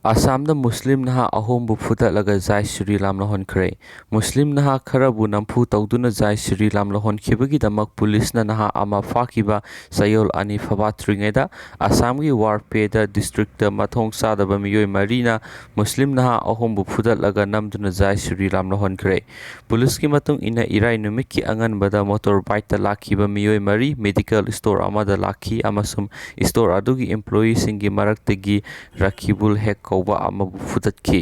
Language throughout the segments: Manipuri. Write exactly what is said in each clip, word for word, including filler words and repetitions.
ꯑꯁꯥꯝꯗ ꯃꯨꯁꯂꯤꯝ ꯅꯍꯥ ꯑꯍꯨꯝꯕꯨ ꯐꯨꯗꯠꯂꯒ ꯖꯥꯏ ꯁ꯭ꯔꯤꯔꯥꯝ ꯂꯧꯍꯟꯈ꯭ꯔꯦ꯫ ꯃꯨꯁꯂꯤꯝ ꯅꯍꯥ ꯈꯔꯕꯨ ꯅꯝꯐꯨ ꯇꯧꯗꯨꯅ ꯖꯥꯏ ꯁ꯭ꯔꯤꯔꯥꯝ ꯂꯧꯍꯟꯈꯤꯕꯒꯤꯗꯃꯛ ꯄꯨꯂꯤꯁꯅ ꯅꯍꯥ ꯑꯃ ꯐꯥꯈꯤꯕ ꯆꯌꯣꯜ ꯑꯅꯤ ꯐꯥꯐꯥꯠꯇ꯭ꯔꯤꯉꯩꯗ ꯑꯁꯥꯝꯒꯤ ꯋꯥꯔꯄꯦꯗ ꯗꯤꯁꯇ꯭ꯔꯤꯛꯇ ꯃꯊꯣꯡ ꯆꯥꯗꯕ ꯃꯤꯑꯣꯏ ꯃꯔꯤꯅ ꯃꯨꯁꯂꯤꯝ ꯅꯍꯥ ꯑꯍꯨꯝꯕꯨ ꯐꯨꯗꯠꯂꯒ ꯅꯝꯗꯨꯅ ꯖꯥꯏ ꯁ꯭ꯔꯤꯔꯥꯝ ꯂꯧꯍꯟꯈ꯭ꯔꯦ꯫ ꯄꯨꯂꯤꯁꯀꯤ ꯃꯇꯨꯡ ꯏꯟꯅ ꯏꯔꯥꯏ ꯅꯨꯃꯤꯠꯀꯤ ꯑꯉꯟꯕꯗ ꯃꯣꯇꯣꯔ ꯕꯥꯏꯛꯇ ꯂꯥꯛꯈꯤꯕ ꯃꯤꯑꯣꯏ ꯃꯔꯤ ꯃꯦꯗꯤꯀꯦꯜ ꯁ꯭ꯇꯣꯔ ꯑꯃꯗ ꯂꯥꯛꯈꯤ ꯑꯃꯁꯨꯡ ꯁ꯭ꯇꯣꯔ ꯑꯗꯨꯒꯤ ꯏꯝꯄ꯭ꯂꯣꯌꯤꯁꯤꯡꯒꯤ ꯃꯔꯛꯇꯒꯤ ꯔꯀꯤꯕꯨꯜ ꯍꯦꯛ ꯀꯧꯕ ꯑꯃꯕꯨ ꯐꯨꯗꯠꯈꯤ꯫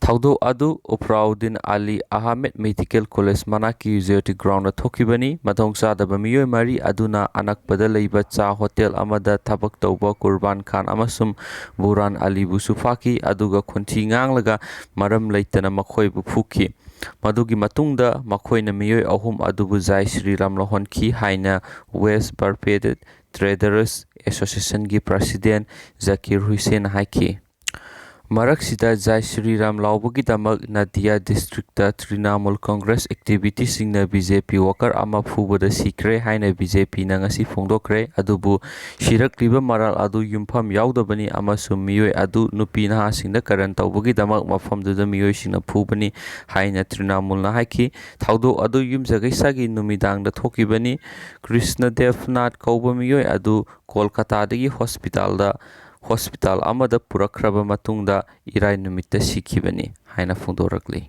ꯊꯧꯗꯣꯛ ꯑꯗꯨ ꯎꯄ꯭ꯔꯥꯎꯗꯤꯟ ꯑꯂꯤ ꯑꯍꯃꯦꯗ ꯃꯦꯗꯤꯀꯦꯜ ꯀꯣꯂꯦꯖ ꯃꯅꯥꯛꯀꯤ ꯖꯦ ꯇꯤ ꯒ꯭ꯔꯥꯎꯟꯗ ꯊꯣꯛꯈꯤꯕꯅꯤ꯫ ꯃꯊꯣꯡ ꯆꯥꯗꯕ ꯃꯤꯑꯣꯏ ꯃꯔꯤ ꯑꯗꯨꯅ ꯑꯅꯛꯄꯗ ꯂꯩꯕ ꯆꯥ ꯍꯣꯇꯦꯜ ꯑꯃꯗ ꯊꯕꯛ ꯇꯧꯕ ꯀꯨꯔꯕꯥꯟ ꯈꯥꯟ ꯑꯃꯁꯨꯡ ꯕꯨꯔꯥꯟ ꯑꯂꯤꯕꯨꯁꯨ ꯐꯥꯈꯤ, ꯑꯗꯨꯒ ꯈꯣꯟꯊꯤ ꯉꯥꯡꯂꯒ ꯃꯔꯝ ꯂꯩꯇꯅ ꯃꯈꯣꯏꯕꯨ ꯐꯨꯈꯤ꯫ ꯃꯗꯨꯒꯤ ꯃꯇꯨꯡꯗ ꯃꯈꯣꯏꯅ ꯃꯤꯑꯣꯏ ꯑꯍꯨꯝ ꯑꯗꯨꯕꯨ ꯖꯥꯏ ꯁ꯭ꯔꯤꯔꯥꯝ ꯂꯧꯍꯟꯈꯤ ꯍꯥꯏꯅ ꯋꯦꯁ ꯕꯔꯄꯦꯗ ꯇ꯭ꯔꯦꯗꯔꯁ ꯑꯦꯁꯣꯁꯤꯌꯦꯁꯟꯒꯤ ꯄ꯭ꯔꯁꯤꯗꯦꯟ ꯖꯀꯤꯔ ꯍꯨꯏꯁꯦꯟꯅ ꯍꯥꯏꯈꯤ꯫ ꯃꯔꯛꯁꯤꯗ ꯖꯥꯏ ꯁ꯭ꯔꯤꯔꯥꯝ ꯂꯥꯎꯕꯒꯤꯗꯃꯛ ꯅꯗꯤꯌꯥ ꯗꯤꯁꯇ꯭ꯔꯤꯛꯇ ꯇ꯭ꯔꯤꯅꯥꯃꯨꯜ ꯀꯪꯒ꯭ꯔꯦꯁ ꯑꯦꯛꯇꯤꯚꯤꯁ꯭ꯠꯁꯤꯡꯅ ꯕꯤ ꯖꯦ ꯄꯤ ꯋꯥꯀꯔ ꯑꯃ ꯐꯨꯕꯗ ꯁꯤꯈ꯭ꯔꯦ ꯍꯥꯏꯅ ꯕꯤ ꯖꯦ ꯄꯤꯅ ꯉꯁꯤ ꯐꯣꯡꯗꯣꯛꯈ꯭ꯔꯦ꯫ ꯑꯗꯨꯕꯨ ꯁꯤꯔꯛꯂꯤꯕ ꯃꯔꯥꯜ ꯑꯗꯨ ꯌꯨꯝꯐꯝ ꯌꯥꯎꯗꯕꯅꯤ ꯑꯃꯁꯨꯡ ꯃꯤꯑꯣꯏ ꯑꯗꯨ ꯅꯨꯄꯤ ꯅꯍꯥꯁꯤꯡꯗ ꯀꯔꯟ ꯇꯧꯕꯒꯤꯗꯃꯛ ꯃꯐꯝꯗꯨꯗ ꯃꯤꯑꯣꯏꯁꯤꯡꯅ ꯐꯨꯕꯅꯤ ꯍꯥꯏꯅ ꯇ꯭ꯔꯤꯅꯥꯃꯨꯜꯅ ꯍꯥꯏꯈꯤ꯫ ꯊꯧꯗꯣꯛ ꯑꯗꯨ ꯌꯨꯝꯖꯀꯩꯁꯒꯤ ꯅꯨꯃꯤꯗꯥꯡꯗ ꯊꯣꯛꯈꯤꯕꯅꯤ꯫ ꯀ꯭ꯔꯤꯁꯅ ꯗꯦꯕꯅꯥꯊ ꯀꯧꯕ ꯃꯤꯑꯣꯏ ꯑꯗꯨ ꯀꯣꯜꯀꯥꯇꯥꯗꯒꯤ ꯍꯣꯁꯄꯤꯇꯥꯜꯗ, ꯍꯣꯁꯄꯤꯇꯥꯜ ꯑꯃꯗ ꯄꯨꯔꯛꯈ꯭ꯔꯕ ꯃꯇꯨꯡꯗ ꯏꯔꯥꯏ ꯅꯨꯃꯤꯠꯇ ꯁꯤꯈꯤꯕꯅꯤ ꯍꯥꯏꯅ ꯐꯣꯡꯗꯣꯔꯛꯂꯤ꯫